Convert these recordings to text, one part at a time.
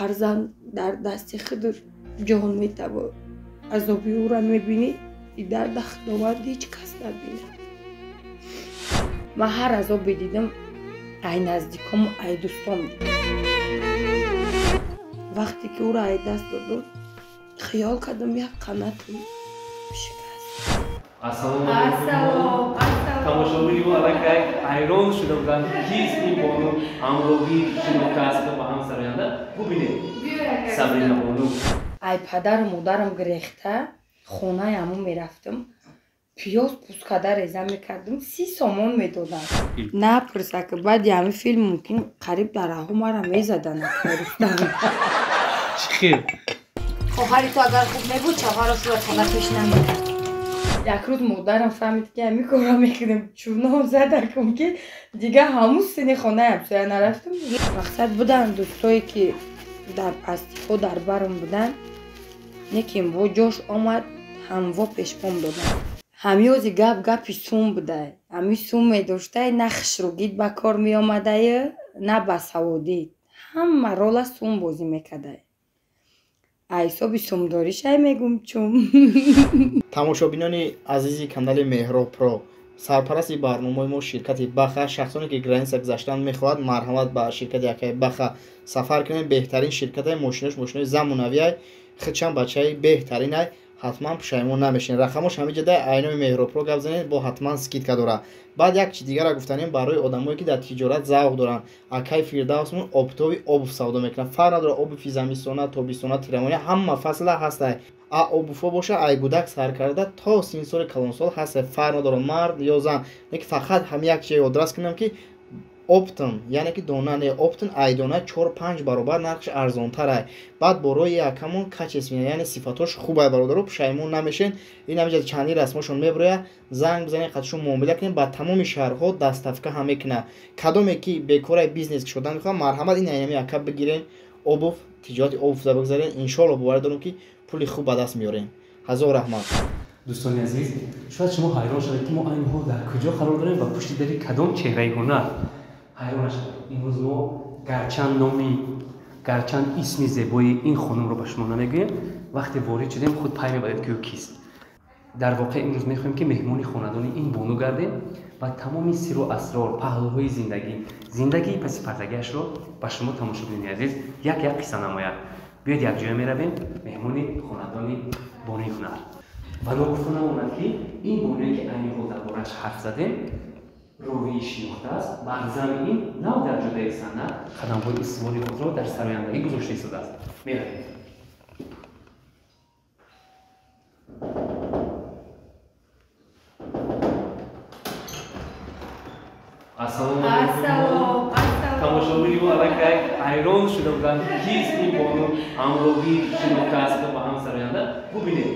Фарзанд дар дасти худ ҷон метавад. Азоби ӯро мебинӣ, и дарда Худованд ҳеҷ кас набинад. Ман ҳар азобе дидам, ай наздикому ай дӯстом дидам. Вақте ки ӯро ай даст додам, хиёл кардам як қанатам шикаст. Ассалому алайкум. Тамошобини мо аллакай ҳайрон шуда буданд, кист ин бону ҳамроҳӣ шинохта аст ба ҳам сароянда. Бубинед, Сабрина бону. Ай падару модарам гирехта хонаи ҳамон мерафтам, пиёз пускада реза мекардам, 30 сомон медодам. Напурса ки баъди ҳамин филм мумкин қариб дар раҳо мара мезаданд. Чӣ хел? Хоҳари ту агар хуб мебуд, чаваро сурат хона пеш намекард. Як рӯз модарам фаҳмид, ки ҳамин корро мекунем, чунон задакум, ки дигар ҳамун сини хонаи ҳамсоя нарафтам. Мақсад буданд дӯстое, ки дар пастиҳо дар барам буданд, лекин бо ҷош омад, ҳамво пешпом доданд. Ҳамёзи гап гапи сум будай. Ҳами сум медоштай, на хушругит ба кор меомадаю, на басаводит. Ҳама рола сум бозӣ мекардай. Ҳисоби сумдоришай мегум чум. Тамошобинони азизи канали Меҳроб Про, сарпарасти барномаи мо ширкати Баха. Шахсоне ки граница гузаштан мехоҳад, марҳамат ба ширкати акаи Баха сафар кунед. Беҳтарин ширкатай, мошинош мошинои замонавиай, худшам бачаи беҳтаринай, ҳатман пушаймон намешин. Рақамош ҳамин ҷода, айноми Меҳроб Про гап занед, бо ҳатман скидка дора. Баъд як чи дигара гуфтанем барои одамое, ки дар тиҷорат завқ доранд. Акаи Фирдавсмон оптовый обувь савдо мекунад. Фарқ надорад, обувь и замистона, тобистона, тирамоҳӣ, ҳама фасла ҳастай. А обувь ҳо боша, ай гудак сар карда то синсоли калонсол ҳастай. Фарқ надорад, мард ё зан. Лекин фақат ҳам як чизе ёдрас кунам, ки оптом, яъне ки дона не, оптом ай дона 4-5 баробар нархш арзонтарай. Баъд борои якамон качественный, яъне сифатош хубай, бародаро, пушаймон намешен. Ин ҳамиҷа чандин расмошон меброя, занг бизанед, қатшон муомила кунед, ба тамоми шаҳрҳо доставка ҳам мекунад. Кадоме ки бекорай бизнес шудан мехоҳад, марҳамат, ин айнами ака бигирен, обувь, тиҷорати обувь да бигзарен. Иншоалло, боварӣ дорам, ки пули хуб ба даст меорем. Ҳазор раҳмат. Дӯстони азиз, шояд шумо ҳайрон шавед, ки мо айни ҳол дар куҷо қарор дорем ва пушти дари кадом чеҳраи ҳунар. Ҳайрон нашавед. Имрӯз мо гарчанд номи, гарчанд исми зебои ин хонумро ба шумо намегӯем, вақте ворид шудем, худ пай мебаред, ки ӯ кист. Дар воқеъ имрӯз мехоҳем, ки меҳмони хонадони ин бону гардем ва тамоми сиру асрор, паҳлӯҳои зиндагӣ, зиндагии паси пардагиашро ба шумо, тамошобинони азиз, як як қисса намояд. Биёед, якҷоя меравем меҳмони хонадони бонуи ҳунар. Ва ногуфта намонад, ки ин бонуе, ки айни ҳол дар борааш ҳарф задем, ровии шинохта аст. Бар зами ин нав дар ҷодаи санъат қадамҳои устувори худро дар сарояндагӣ гузошта истодааст. Меравем. Ассалому алайкум. Тамошобини мо аллакай ҳайрон шуда буданд, кист ин бону ҳамроҳӣ шинохта аст ба ҳам сароянда. Бубинед,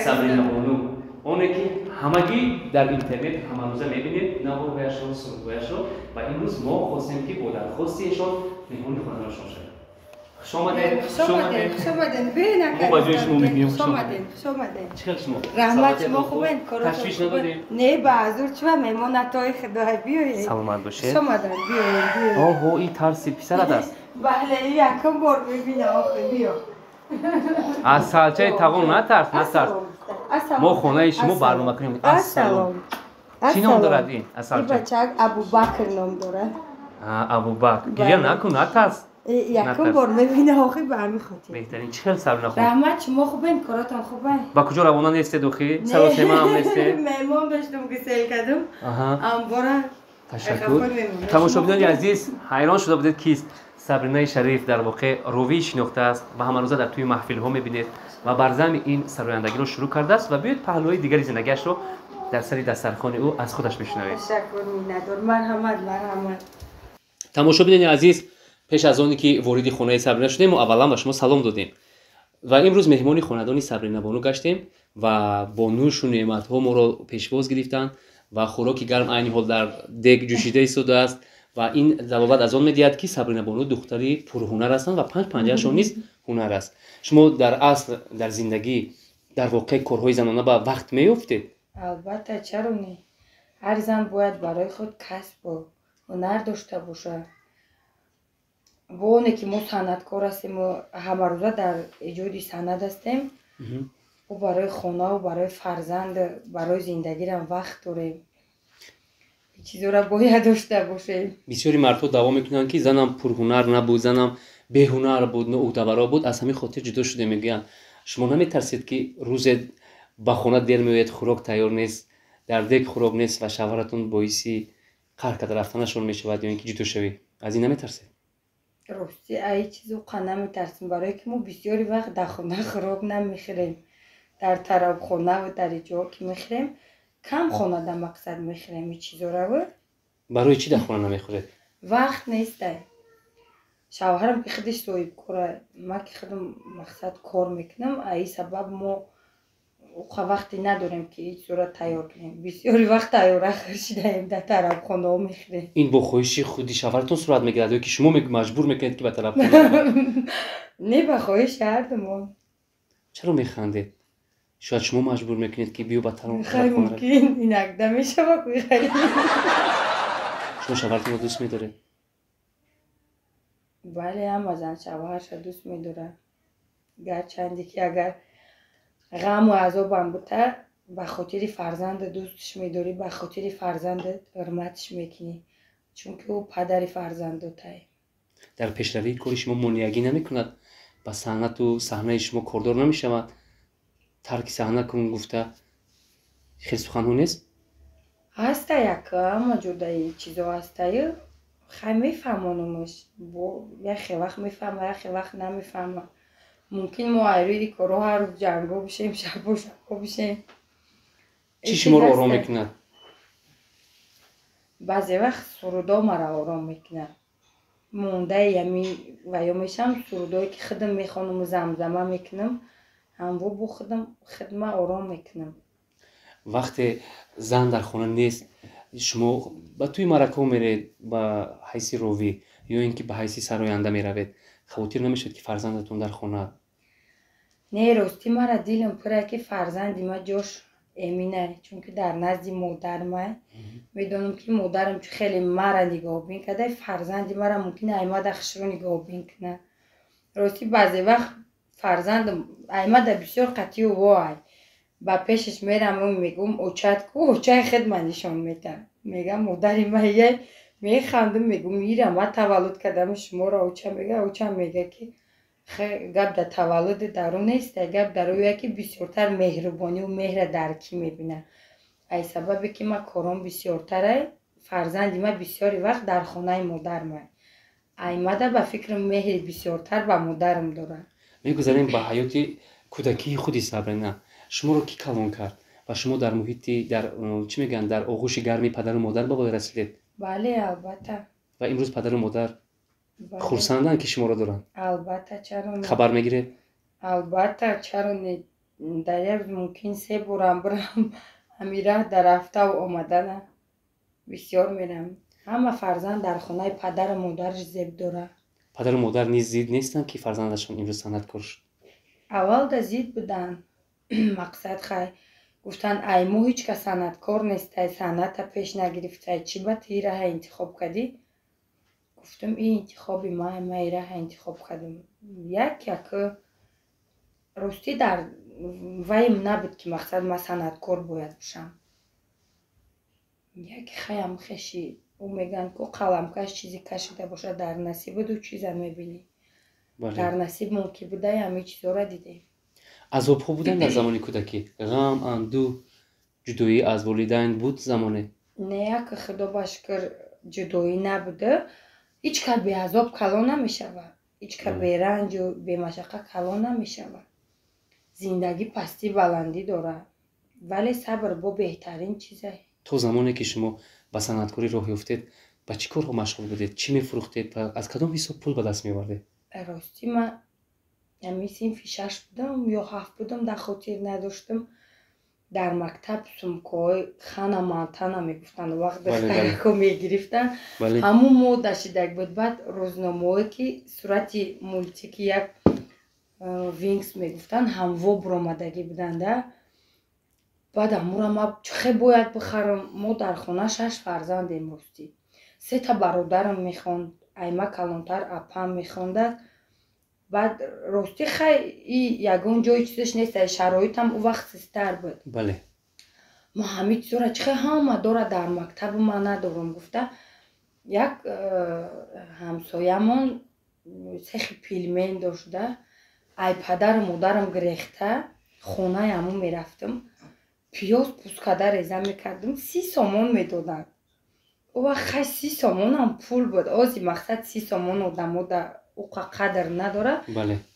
Сабрина бону, оне ки ҳамагӣ дар интернет ҳамарӯза мебинед наворҳояшро, сурудҳояшро. Ва имрӯз мо хостем, ки бо дархости эшон меҳмони хонадонашон шавем. Хуш омадед. Хуш омадед, хуш омадед. Биёед, Мо ба ҷои шумо мегӯем хуш хуш омадед, хуш омадед. Чӣ хел шумо? Раҳмат, шумо хубед? Ташвиш надодем? Не, ба ҳузур чува, меҳмонатои Худой, биёед. Саломат бошед. Хуш омадед, биёед, биёед. Оҳо, ин тарси писарат аст? Бале, ин якум бор мебинам, охи, биё. Аз салчаи тағом натарс, натарс. Мо хонаи шумо барнома кунем. Ассалом. Чӣ ном дорад ин асалча? Ин бачак Абубакр ном дорад. Абубакр, гиря накун, натарс. Якум бор мебинам, охи, ба ҳамин хотир. Беҳтарин. Чӣ хел, Сабрина хонум? Раҳмат, шумо хубен, коротон хубен? Ба куҷо равона нестед, охи? Саросема ҳам нестед? Меҳмон доштум, гусел кардум. Амбора. Ташаккур. Тамошобинони азиз, ҳайрон шуда будед, кист Сабринаи Шариф. Дар воқеъ ровии шинохта аст ва ҳамарӯза дар тӯи маҳфилҳо мебинед ва бар зами ин сарояндагиро шурӯъ кардааст. Ва биёед, паҳлӯҳои дигари зиндагиашро дар сари дастархони ӯ аз худаш мешунавед. Ташаккур, миннатдор, марҳамат, марҳамат. Тамошобинони азиз, пеш аз оне ки вориди хонаи Сабрина шудем, мо аввалан ба шумо салом додем ва имрӯз меҳмони хонадони Сабрина бону гаштем ва бо нӯшу неъматҳо моро пешвоз гирифтанд ва хӯроки гарм айни ҳол дар дег ҷӯшида истодааст. Ва ин далолат аз он медиҳад, ки Сабрина бону духтари пурҳунар ҳастанд ва панҷ панҷаашон низ ҳунар аст. Шумо дар асл, дар зиндагӣ, дар воқеъ корҳои занона ба вақт меёфтед? Албатта, чаро не? Ҳар зан бояд барои худ касбу ҳунар дошта бошад. Бо оне ки мо санъаткор ҳастем, ҳамарӯза дар эҷоди санъат ҳастем, мо барои хонаву барои фарзанд, барои зиндагирам вақт дорем. Чизоро бояд дошта бошем. Бисёри мардҳо даъво мекунанд, ки занам пурҳунар набуд, занам беҳунар буд, ноуҳдабаро буд, аз ҳамин хотир ҷудо шудем, мегӯянд. Шумо наметарсед, ки рӯзе ба хона дер меояд, хӯрок тайёр нест, дар дег хӯрок нест ва шавҳаратон боиси қаҳр карда рафтанашон мешавад ё ин ки ҷудо шавӣ? Аз ин наметарсед? Ростӣ, аи чизо қа наметарсем, барое ки мо бисёри вақт дар хона хӯрок намехӯрем. Дар тарабхонаву дар ҷо ки мехӯрем, кам хона дар мақсад мехӯрем ин чизораву. Барои чӣ дар хона намехӯред? Вақт нестай. Шавҳарам ки худаш соҳибкора, ман ки худам мақсад кор мекунам, аи сабаб мо уқа вақте надорем, ки ҳеҷ чизоро тайёр кунем. Бисёри вақт тайёра шидаем, дар тарабхонаҳо мехӯрем. Ин бо хоҳиши худи шавҳаратон сурат мегирад ё ки шумо маҷбур мекунед, ки ба тарабхона? Не, ба хоҳиши ҳардумон. Чаро механдед? Шояд шумо маҷбур мекунед, ки биё ба Хай, тарабхона. мумкин инакда мешава. Шумо шавҳаратонро дӯст медоред? Бале, ҳама зан шавҳарша дӯст медорад. Гарчанде ки агар ғаму азобам бута, ба хотири фарзанда дӯстш медорӣ, ба хотири фарзандат ҳурматш мекунӣ, чунки ӯ падари фарзандотай. Дар пешравии кори шумо монеагӣ намекунад? Ба санъату саҳнаи шумо кордор намешавад? Тарки саҳна кун гуфта хел суханҳо нест? Ҳаста, як ҳама ҷодаи чизо ҳастаю. Хай, мефаҳмонумш, бо яхе вақт мефаҳма, яхе вақт намефаҳма. Мумкин мо айрӯи корҳо ҳар рӯз ҷангҳо бишем, шабо шабо бишем. Чӣ шуморо ором мекунад? Баъзе вақт сурудо маро ором мекунад. Мондаи ами ваё мешавам, сурудое ки худам мехонаму замзама мекунам, ҳамво бо худам хидма ором мекунам. Вақте зан дар хона нест, шумо ба тӯи маъракаҳо меред ба ҳайси ровӣ ё ин ки ба ҳайси сароянда меравед, хавотир намешавед, ки фарзандатон дар хона? Не, ростӣ, мара дилам пура, ки фарзанди ма ҷош эминай, чунки дар назди модармай. Медонам, ки модарам чӣ хеле мара нигоҳубин карда, фарзанди мара мумкин аймада хушрӯ нигоҳубин кунад. Ростӣ, баъзе вақт фарзандам аймада бисёр қатъию воай, ба пешаш мераму мегӯм: «Очат ку?» Очаи хидма нишон медиҳад, мегам: «Модари ма яй». Механдам, мегӯм: «Ира ма таваллуд кардам, шуморо оча мега». Очам мега, ки гап дар таваллуди дару нест, гап дар ӯя, ки бисёртар меҳрубонию меҳра дар кӣ мебинад. Ай сабабе ки ма кором бисёртарай, фарзанди ма бисёри вақт дар хонаи модармай. Аймада ба фикрам меҳри бисёртар ба модарам дорад. Мегузарем ба ҳаёти кӯдакии худи Сабрина. Шуморо кӣ калон кард ва шумо дар муҳити, дар чӣ мегӯянд, дар оғӯши гарми падару модар ба воя расидед? Бале, албатта. Ва имрӯз падару модар хурсанданд, ки шуморо доранд? Албатта, чаро не? Хабар мегиред? Албатта, чаро не? Дар як рӯз мумкин се борам бирам. Ҳамин раҳ дар рафтаву омадана бисёр мерам. Ҳама фарзанд дар хонаи падару модараш зеб дорад. Падару модар низ зид нестанд, ки фарзандашон имрӯз санъаткор шуд? Аввалда зид буданд. Мақсад, хай, гуфтанд: «Ай мо ҳеҷ кас санъаткор нестай, санъата пеш нагирифтай, чӣ ба ту ин раҳа интихоб кардӣ?» Гуфтам: «Ин интихоби ман, ман ин раҳа интихоб кардам». Як як ростӣ дар ваим набуд, ки мақсад ман санъаткор бояд бошам. Яке хаям хеши ӯ мегӯянд, ку қаламкаш чизе кашида бошад, дар насибат ӯ чиза мебинӣ. Дар насибмон ки будай, ҳамин чизҳоро дидем. Азобҳо буданд дар замони кӯдакӣ? Ғам, андӯҳ, ҷудоӣ аз волидайн буд замоне? Не, як худо ба шукр, ҷудоӣ набуда. Ҳеҷ кас беазоб калон намешавад, ҳеҷ кас беранҷу бемашаққат калон намешавад. Зиндагӣ пастӣ баландӣ дорад, вале сабр бо беҳтарин чизе. То замоне ки шумо ба санъаткорӣ роҳ ёфтед, ба чӣ корҳо машғул будед? Чӣ мефурӯхтед ва аз кадом ҳисоб пул ба даст меовардед? Ростӣ, ман ами синфи шаш будам ё ҳафт будам, дар хотир надоштам, дар мактаб сумкаҳои Хана Монтана мегуфтанд, вақт духтарако мегирифтанд, ҳамун мода шидак буд. Баъд рӯзномаҳое, ки сурати мультики як Винкс мегуфтанд, ҳамво буромадагӣ буданда. Баъд амура ма чхе бояд бихарам. Мо дар хона шаш фарзандем. Ростӣ, сета бародарам мехонд. Айма калонтар апам мехондад. Баъд ростӣ хай и ягон ҷои чизаш нест, шароитам ӯ вақт систар буд. Бале. Ма ҳамин чизора чӣ хел ҳама дора дар мактабу ман надорам гуфта, як ҳамсоямон сехи пилмен дошта, ай падару модарам гирехта хонаи ҳамун мерафтам, пиёз пускада реза мекардам, 30 сомон медоданд. Ӯ вақт хай 30 сомонам пул буд. Ози мақсад 30 сомон одамо да уқа қадр надорад,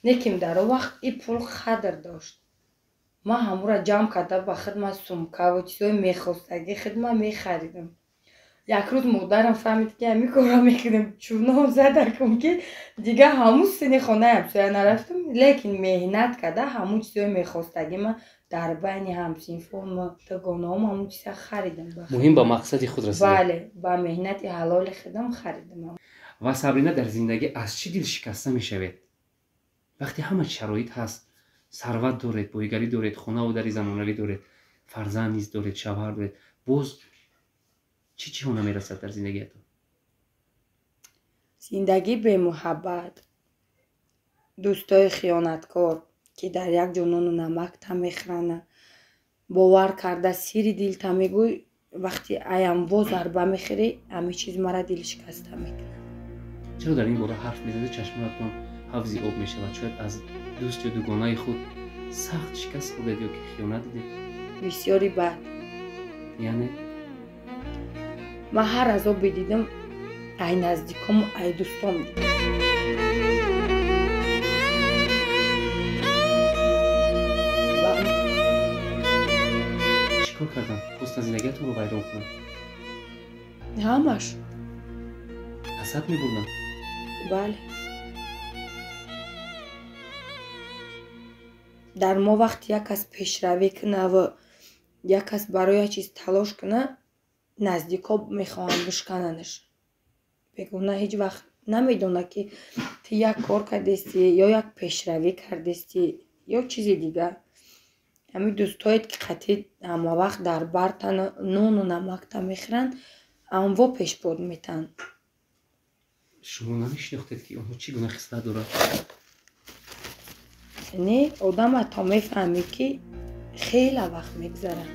лекин дар он вақт и пул қадр дошт. Ман ҳамура ҷамъ карда ба хидмат сумкаву чизҳои мехостагӣ хидмат мехаридам. Як рӯз модарам фаҳмид, ки ҳамин корро мекунем, чунон задакум, ки дигар ҳамун сини хонаи ҳамсоя нарафтам, лекин меҳнат карда ҳамун чизҳои мехостагӣ ман дар байни ҳамсинфом дугонаҳом ҳамун чиза харидам. Муҳим ба мақсади худ расидед. Бале, ба меҳнати ҳалоли худам харидам. Ва Сабрина, дар зиндагӣ аз чӣ дил шикаста мешавед? Вақте ҳама шароит ҳаст, сарват доред, боигарӣ доред, хонаву дари замонавӣ доред, фарзанд низ доред, шавҳар доред, боз чӣ чиҳо намерасад дар зиндагиятон? Зиндагӣ бемуҳаббат, дӯстои хиёнаткор, ки дар як ҷо нону намакта мехӯранд, бовар карда сири дилта мегӯй, вақти аямво зарба мехӯрӣ, ҳамин чиз мара дилшикаста мекунад. Чаро дар ин бора ҳарф мезанед, чашмонатон ҳавзи об мешавад? Шояд аз дӯст ё дугонаи худ сахт шикаст хӯрдед ё ки хиёнат дидед? Бисёри бад. Яъне? Ман ҳар азобе дидам, ай наздикому ай дӯстом дидам. Чӣ кор кардам? Хостан зиндагиатонро вайрон кунам? Ҳамаш. Ҳасад мебурдам? Бале. Дар мо вақти як кас пешравӣ куна ва як кас барои як чиз талош куна, наздикҳо мехоҳанд бишкананаш. Бегуна ҳеҷ вақт намедонад, ки ту як кор кардести ё як пешравӣ кардести ё чизи дигар. Ҳамин дӯстоет, ки қатъи ҳамавақт дар барта нону намакта мехӯранд, анво пешбод метаҳанд. Шумо намешинохтед, ки онҳо чӣ гуна хислат дорад? Не, одама то мефаҳмӣ, ки хеле вақт мегузарад.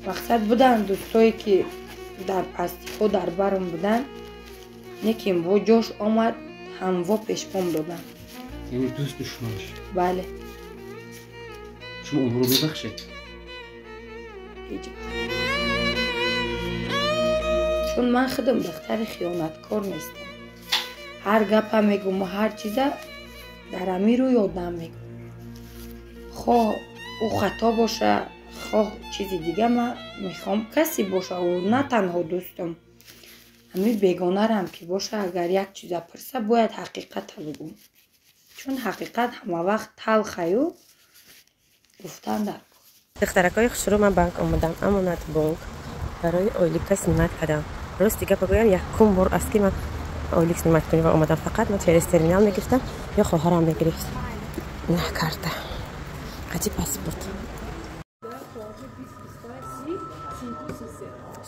Мақсад буданд дӯстое, ки дар пастиҳо дар барм буданд, лекин бо ҷош омад, ҳамво пешпом доданд. Яъне дӯст душман шуд? Бале. Шумо онҳоро мебахшед? Ҳеҷ вақт. Чун ман худам духтари хиёнаткор нестам. Ҳар гапа мегӯм, ҳар чиза дар ҳамин рӯй одам мегӯм. Хоҳ ӯ хато боша, хоҳ чизи дига, ман мехоҳам касе боша, ӯ на танҳо дӯстам, ҳамин бегонарам ки боша, агар як чиза пурса, бояд ҳақиқата бигӯм. Чун ҳақиқат ҳамавақт талхаю гуфтан дар кор. Духтаракҳои хушрӯ, ман банк омадам, Амонат бонк, барои ойлика снимать кардам. Рости гапа гӯям, якум бор аст, ки ман ойлик снимать кунӣ ва омадам. Фақат ман через терминал мегирифтам ё хоҳарам мегирифт. На карта. Қати паспорт.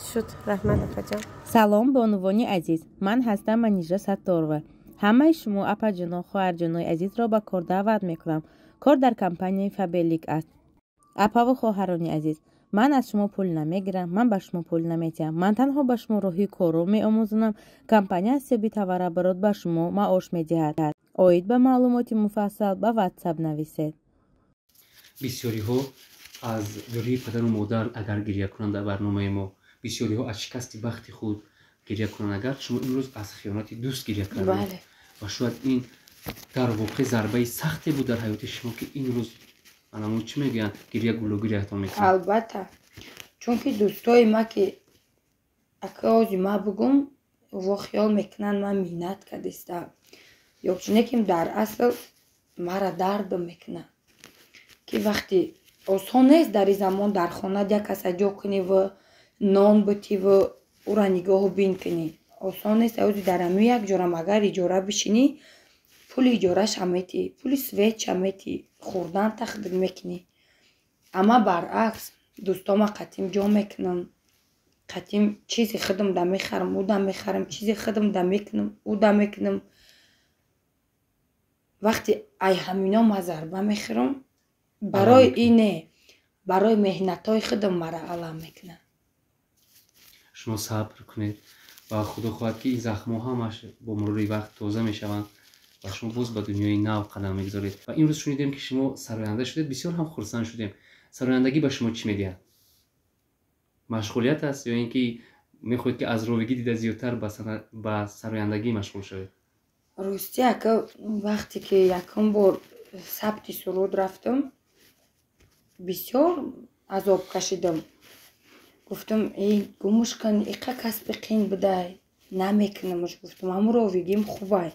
Шуд, раҳмат, апаҷон. Салом, бонувони азиз. Ман ҳастам Манижа Сатторова. Ҳамаи шумо апаҷоно, хоҳарҷонои азизро ба кор даъват мекунам. Кор дар компанияи Фаберлик аст. Апаву хоҳарони азиз, ман аз шумо пул намегирам, ман ба шумо пул наметиҳам. Ман танҳо ба шумо роҳи корро меомӯзонам. Компания аз ҳисоби товарооборот ба шумо маош медиҳад. Оид ба маълумоти муфассал ба WhatsApp нависед. Бисёриҳо аз дурии падару модар агар гиря кунанд дар барномаи мо, бисёриҳо аз шикасти бахти худ гиря кунанд, агар шумо имрӯз аз хиёнати дӯст гиря кардед. Ва шояд ин дар воқеъ зарбаи сахте буд дар ҳаёти шумо, ки имрӯз анамун чӣ мегӯянд, гиря гулӯгирятон мекунад. Албатта, чунки дӯстои ма, ки ака ози ма бугум, во хиёл мекунанд ман миннат кардистам ё чуне, ки дар асл мара дардм мекунад, ки вақти осон нест дар ин замон дар хона як каса ҷо кунӣ ва нон битӣ ва ӯра нигоҳу бин кунӣ. Осон нест. Ози дар ҳамин як ҷорам агар иҷора бишинӣ, пули иҷораша метӣ, пули светша метӣ, хӯрдан тақдир мекунӣ. Амма баръакс, дӯстома қатъим ҷо мекунам, Қатим чизи худам да мехарам, ӯ да мехарам, чизи худам да мекунам, ӯ да мекунам. Вақте ай ҳамино ма зарба мехӯрам, барои ине, барои меҳнатҳои худам мара алам мекунад. Шумо сабр кунед ва худо хоҳад, ки ин захмҳо ҳамаш бо мурури вақт тоза мешаванд ва шумо боз ба дунёи нав қадам мегузоред. Ва имрӯз шунидем, ки шумо сароянда шудед, бисёр ҳам хурсанд шудем. Сарояндагӣ ба шумо чӣ медиҳад? Машғулият аст ё ин ки мехоҳед, ки аз ровигӣ дида зиёдтар ба сарояндагӣ машғул шавед? Ростӣ, ака, вақте ки якум бор сабти суруд рафтам, бисёр азоб кашидам. Гуфтам, эй, гумуш кун, иқа касби қин будай, намекунамш. Гуфтам, ҳамун ровигим хубай.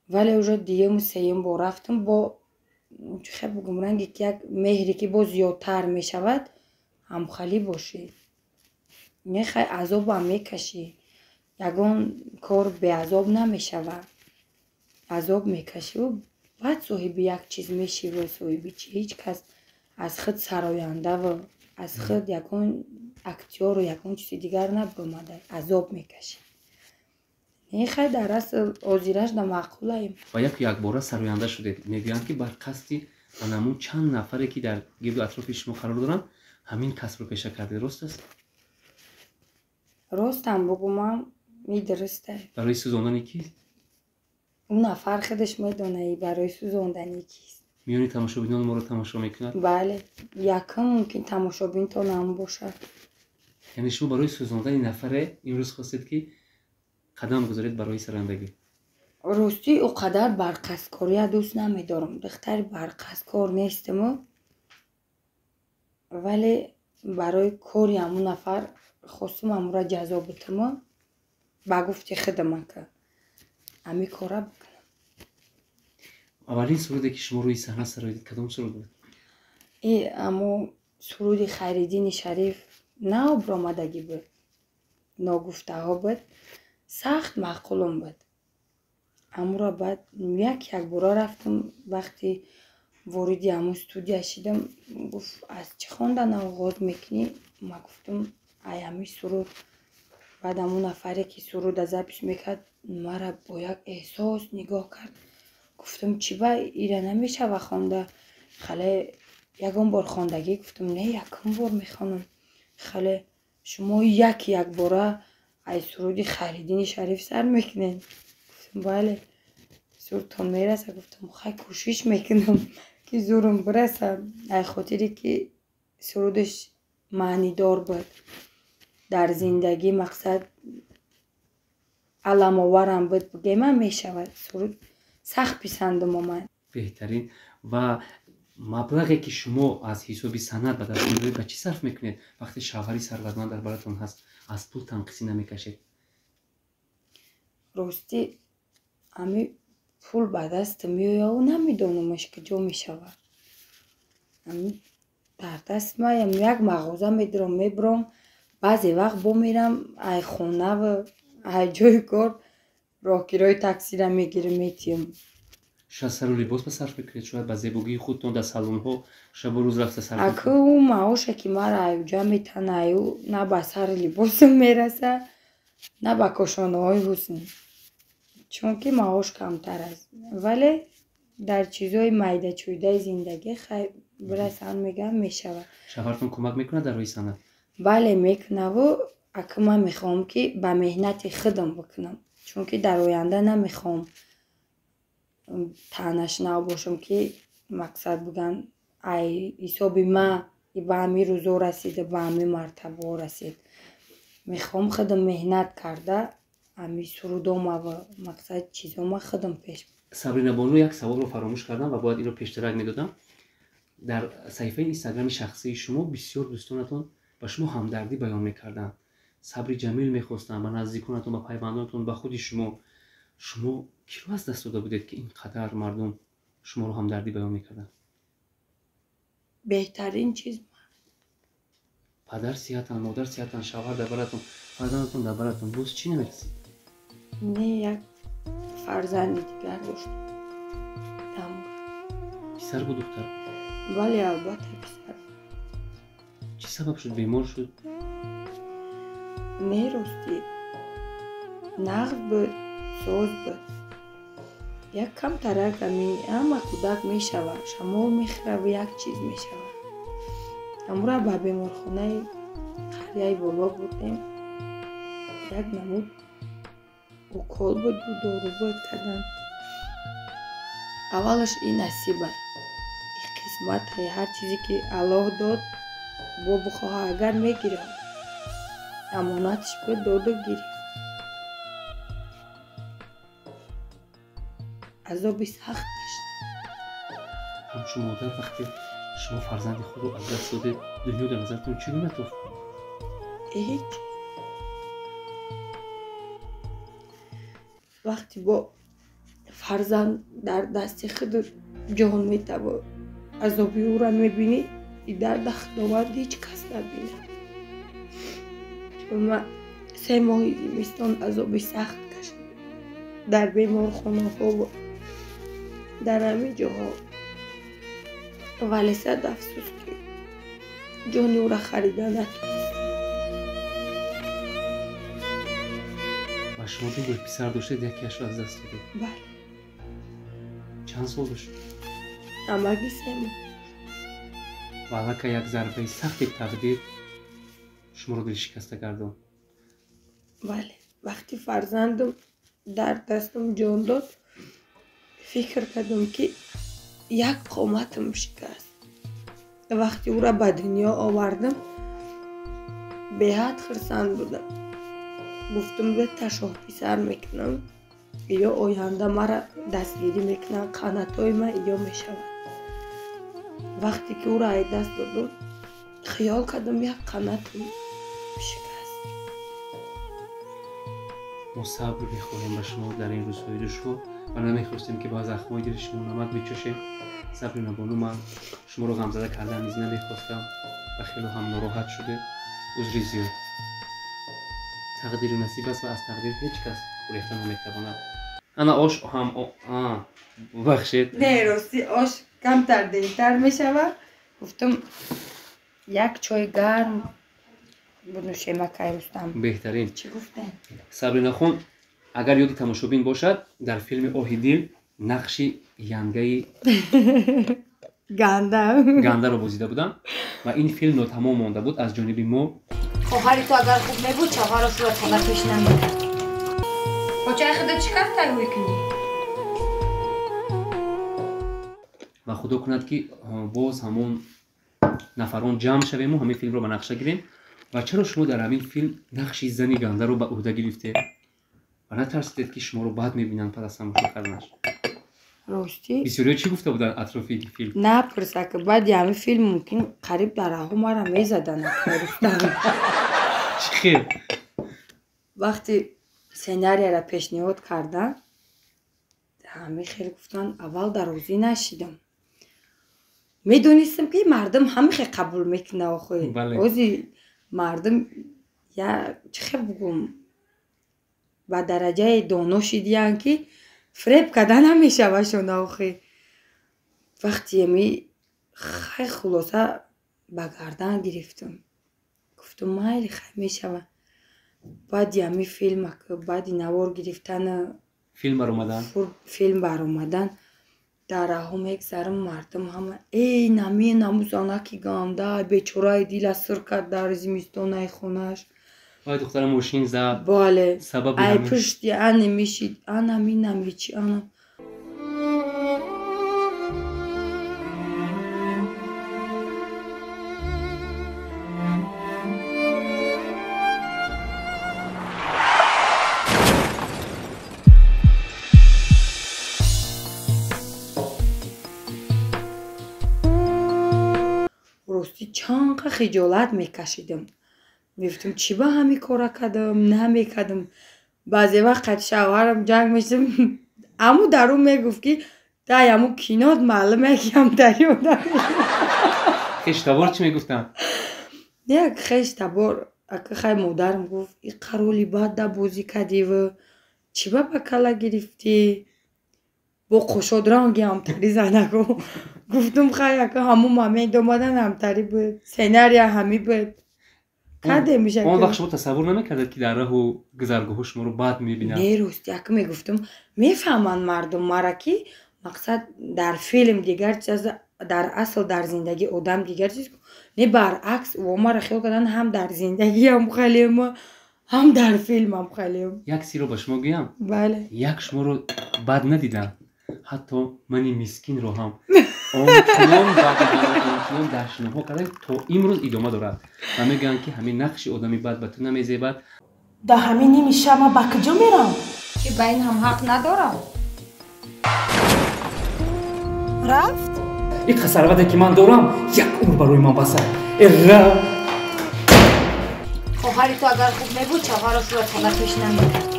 Вале уже дуюму сеюм бор рафтам, бо хе бугум, ранге ки як меҳре ки боз зиёдтар мешавад, ҳамхалӣ бошӣ. Мехай, азобам мекашӣ, ягон кор беазоб намешавад. Азоб мекашиву баъд соҳиби як чиз мешиву соҳиби чи. Ҳеҷ кас аз худ сарояндаву аз худ ягон актёру ягон чизи дигар набуромада, азоб мекашӣ. Нехай, дар асл озираш да маъқулаем. Ва яку якбора сароянда шудед. Мегӯянд, ки бар қасди ба намун чанд нафаре, ки дар гирду атрофи шумо қарор доранд, ҳамин касбро пеша кардед. Рост аст? Ростам бугумам, медурустай. Барои сӯзондани кӣ? Ӯ нафар худаш медона, барои сӯзондани кист. Миёни тамошобинон моро тамошо мекунад? Бале, якум мумкин тамошобинтонам бошад. Яъне шумо барои сӯзондани нафаре имрӯз хостед, ки қадам гузоред барои сарояндагӣ? Ростӣ, ӯ қадар барқасдкория дӯст намедорам, духтари барқасдкор нестаму, вале барои кори ҳамун нафар хостум ҳамура ҷазо битаму, ба гуфти худам, ака, ҳамин кора бикунам. Аввалин суруде, ки шумо рӯи саҳна сароидед, кадом суруд буд? И амо суруди Хайриддини Шариф нав баромадагӣ буд, ногуфтаҳо буд, сахт маъқулум буд. Амура баъд як якбора рафтам. Вақте вориди ҳамун студия шидам, гуфт, аз чӣ хондан оғоз мекунӣ? Ма гуфтам, ай ҳамин суруд. Баъд ҳамун нафаре, ки суруда запись мекард, мара бо як эҳсос нигоҳ кард. Гуфтам, чӣ ба ира намешава хонда? Хале ягон бор хондагӣ? Гуфтам, не, якум бор мехонам. Хале шумо як якбора ай суруди Хайриддини Шариф сар мекунед? Гуфтам, бале. Зуртон мераса? Гуфтам, хай, кӯшиш мекунам, ки зурам бираса, ай хотире ки сурудаш маънидор буд, дар зиндагӣ мақсад аламоварам буд, бигемам мешавад. Суруд сахт писандам омад. Беҳтарин. Ва маблағе, ки шумо аз ҳисоби санъат ба даст меоред, ба чӣ сарф мекунед? Вақте шавҳари сарватманд дар баратон ҳаст, аз пул танқисӣ намекашед? Ростӣ, ҳами пул ба дастам меояву намедонамаш куҷо мешавад. Дар даст маям, як мағоза медурам, мебурам, баъзе вақт бо мерам, ай хонаву ай ҷои кор роҳкирои таксира мегирам, метиҳам. Шояд сару либос ба сарф мекунед, шояд ба зебогии худтон дар салонҳо шабу рӯз рафта сарф. Ака, ӯ маоше, ки мара айуҷа метана, аю на ба сари либосам мераса, на ба кошонаҳои ҳусн, чунки маош камтар аст. Вале дар чизҳои майдачӯйдаи зиндагӣ хай бирасанд, мегӯям, мешавад. Шавҳартон кӯмак мекунад дар роҳи санъат? Бале, мекунаву, ака, ман мехоҳам, ки ба меҳнати худам бикунам, чунки дар оянда намехоҳам таънашнав бошам, ки мақсад бигӯянд, ай ҳисоби ма ба ҳамин рӯзо расида, ба ҳамин мартабаҳо расид. Мехоҳам худам меҳнат карда, ҳамин сурудома ва мақсад чизома худам пеш. Сабрина бону, як саволро фаромӯш кардам ва бояд инро пештарак медодам. Дар саҳифаи инстаграми шахсии шумо бисёр дӯстонатон ба шумо ҳамдардӣ баён мекарданд, сабри ҷамил мехостанд ба наздиконатон, ба пайвандонатон, ба худи шумо. Шумо киро аз даст дода будед, ки ин қадар мардум шуморо ҳамдардӣ баён мекарданд? Беҳтарин чиз. Падар сиҳатанд, модар сиҳатанд, шавҳар дар баратон, фарзандатон дар баратон, боз чӣ намерасид? Не, як фарзанди дигар дошт. Писар буд, духтар? Бале, албатта, писар. Чӣ сабаб шуд, бемор шуд? Не ростӣ нағз буд, соз буд. Як камтарак ами ҳама кӯдак мешавад, шамол мехӯраву як чиз мешавад. Амура ба беморхонаи қарияи боло бурдем. Як намуд укол буду дору буд кардан. Аввалаш ин насиба, ин қисмат, ҳар чизе ки Аллоҳ дод, бо бихоҳа агар мегирад. Амонатш буд, доду гирифт. Азоби сахт кашид. Ҳамчун модар вақте шумо фарзанди худро аз даст додед, дунё дар назаратон чӣ гуна тофт? Ҳеҷ. Вақте бо фарзанд дар дасти худ ҷон метавод, азоби ӯро мебинӣ, и дарда Худованд ҳеҷ кас набинад. Чун ман 3 моҳи зимистон азоби сахт кашидам. Дар беморхонаҳо ва дар ҳамин ҷоҳо. Вале сад афсӯс ки ҷони ӯро харида натонистам. Ва шумо ду гул писар доштед, якеашро аз даст додед? Бале. Чанд сол дошт? Ҳамагӣ 3 моҳ. Ва аллакай як зарбаи сахти тақдир шуморо дилшикаста гардонд. Бале, вақти фарзандам дар дастам ҷон дод, фикр кардам ки як қоматам шикаст. Вақти ӯро ба дунё овардам, беҳад хурсанд будам. Гуфтам бета шоҳписар мекунам, ё оянда мара дастгирӣ мекунанд, қанатҳои ман ё мешавад. Вақте ки ӯро ай даст додам, хиёл кардам як қанатам шикаст. Мо сабр мехоҳем ба шумо дар ин рӯзҳои душвор ва намехостем ки ба захмҳои дили шумо намак бичошем. Сабри набону, ман шуморо ғамзада кардан низ намехостам ва хело ҳам нороҳат шудед. Узри зиёд. Тақдиру насиб аст ва аз тақдир ҳеҷ кас гурехта наметавонад. Ана ош ҳам бубахшед. Не, ростӣ ош камтар дертар мешавад. Гуфтам як чой гарм бинӯшем, акай Рустам. Беҳтарин. Чӣ гуфтем? Сабринахон, агар ёди тамошобин бошад, дар филми Оҳи дил нақши янгаи гандаро бозида будам ва ин филм нотамом монда буд аз ҷониби мо. Хоҳари ту агар хуб мебуд, чавҳаро суратхона пеш намекард. Почаи худо чӣ кар тайёр кунӣ? Ва худо кунад ки боз ҳамон нафарон ҷамъ шавему ҳамин филмро ба нақша гирем. Ва чаро шумо дар ҳамин филм нақши зани гандаро ба ӯҳда гирифтед ва натарсидед ки шуморо бад мебинанд пас аз тамошо карданаш? Ростӣ бисёриҳо чӣ гуфта буданд атрофи ин филм? Напурса, ки баъди ҳамин филм мумкин қариб дараҳо мара мезаданд. Чӣ хел? Вақти сценарияро пешниҳод карданд, ҳамин хел гуфтанд, аввал дарозӣ нашидам. Медонистам ки мардум ҳамин хел қабул мекунад охӯ. Ози мардум я чӣ хел бугум, ба дараҷаи доно шидиянд ки фреб карда намешавашон охи. Вақти ами хай хулоса ба гардан гирифтам. Гуфтам майли, хай мешава. Баъди ами филма, баъди навор гирифтана, филм баромадан, филм баромадан, дараҳо мегзарам, мардум ҳама эй нами наму занаки ганда бечораи дила сир кард дар зимистонаи хонааш. Вай духтара мошин зад. Бале. Сабаби ай пушти ане мешид, анами намечи ана. Ростӣ чанд қа хиҷолат мекашидам. Мегуфтам чӣ ба ҳамин кора кардам, намекардам. Баъзе вақт қати шавҳарам ҷанг мешудам, аму дар ӯ мегуфт ки дай аму кинот маълум якам дари одам. Хештабор чӣ мегуфтанд? Як хештабор, ака хай модарам гуфт и қароли бад да бозӣ кардиву чӣ ба ба кала гирифтӣ? Бо қушодранги ҳамтари занако. Гуфтум хай ака ҳамун момент омадан ҳамтари буд, сценария ҳамӣ буд. Кардем. Он вақт шумо тасаввур намекардед, ки дар раҳу гузаргоҳҳо шуморо бад мебинанд? Не, рост, як мегуфтам, мефаҳманд мардум мара, ки мақсад дар филм дигар чиз, дар асл дар зиндагӣ одам дигар чиз. Не, баръакс, во мара хиёл кардан, ҳам дар зиндагиам халем, ҳам дар филмам халем. Як сирро ба шумо гӯям? Бале. Як шуморо бад надидам, ҳатто мани мискинро ҳам ончунон бад дидан, ончунон дашномҳо кардан, то имрӯз идома дорад ва мегӯянд, ки ҳамин нақши одами бад ба ту намезебад. Дар ҳамин ними шаб ман ба куҷо мерам? Чи, ба ин ҳам ҳақ надорам? Рафт. Ин сарвате, ки ман дорам, як умр барои ман баса. Эра. Хоҳари ту агар хуб мебуд, чаваро суратхона пеш намекард.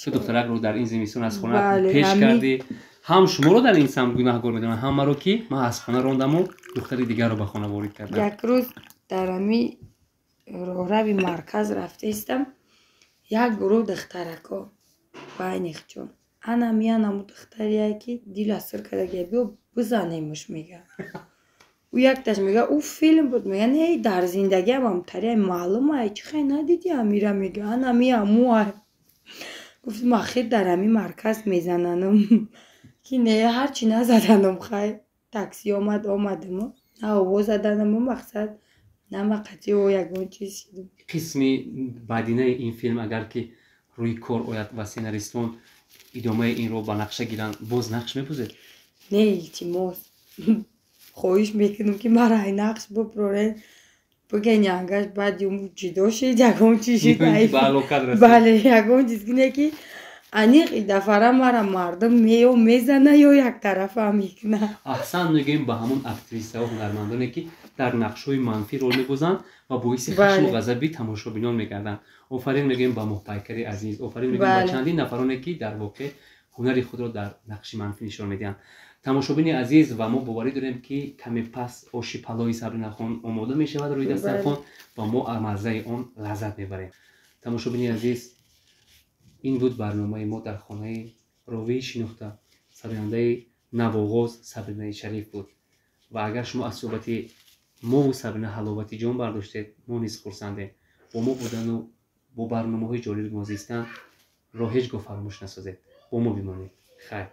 Ту духтаракро дар ин зимистон аз хона пеш кардӣ. Ҳам шуморо дар ин самт гунаҳгор медонам, ҳам маро, ки ман аз хона рондаму духтари дигарро ба хона ворид кардам. Як рӯз дар ҳами роҳрави марказ рафтаистам, як гурӯҳ духтарако байнихҷон, ана миянаму духтарие, ки дила сир кардагия, биё бизанемуш, мега. Ӯ якташ мега, ӯ филм буд, мега, не, дар зиндагиам ҳамтария маълум ай, чӣ хай надидӣ амира, мега, ана миамуай. Гуфтам, ахир дар ҳами марказ мезананам, ки не, ҳарчи назаданам, хай, такси омад, омадаму на овоз заданаму, мақсад, на мақати о ягон чиз шидам. Қисми баъдинаи ин филм агар ки рӯи кор ояд ва сценаристон идомаи инро ба нақша гиранд, боз нақш мебозед? Не, илтимос, хоҳиш мекунам, ки мара ай нақш буброрен, буген янгаш баъди ҷудо шид, ягон чиз шид. Бале, ягон чиз кине, ки аниқ дафара мара мардум ё мезана, ё яктарафа мекуна. Аҳсан мегӯем ба ҳамон актрисаҳо, ҳунармандоне, ки дар нақшҳои манфӣ рол мебозанд ва боиси хашму ғазаби тамошобинон мегарданд. Офарин мегӯем ба Моҳпайкари азиз, офарин мегӯем ба чандин нафароне, ки дар воқеъ ҳунари худро дар нақши манфӣ нишон медиҳанд. Тамошобини азиз, ва мо боварӣ дорем, ки каме пас оши палои Сабринахон омода мешавад рӯи дастархон ва мо маззаи он лаззат мебарем. Тамошобини азиз, ин буд барномаи мо дар хонаи ровии шинохта, сарояндаи навоғоз Сабринаи Шариф буд. Ва агар шумо аз суҳбати мову Сабрина ҳаловати ҷон бардоштед, мо низ хурсандем. Бо мо будану бо барномаҳои ҷолиби мо зистан ро ҳеҷ гоҳ фаромӯш насозед. Бо мо бимонед. Хайр.